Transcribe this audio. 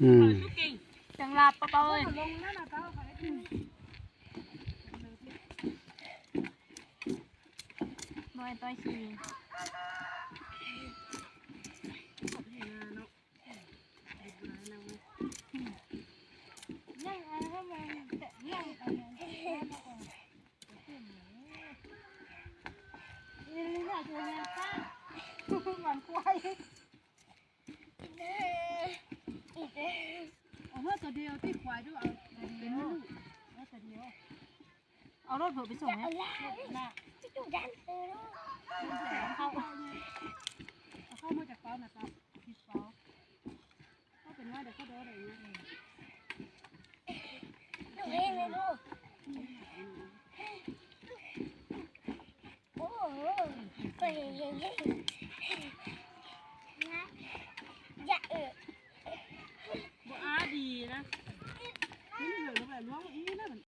ອືມ ຈັ່ງລາບປະເປົາເອີຍ ບໍ່ໃຫ້ຕ່ອຍຂີ້. ເອົາເຮີຕົວດຽວຕິ ຄວາຍດູ ເອົາເປັນລູກ ເອົາຕົວດຽວ. ເອົາລົດເພິ່ນໄປສົ່ງແດ່ ເອົາເຂົ້າ ເອົາເຂົ້າມາຈາກເປົານະ ເປົາ ເອົາເປັນວ່າ ດຽວເຂົາໂດໄດ້ຢູ່ ລູກເອງເລີຍລູກ. ໂອ້ໂຫ ເຮີຍ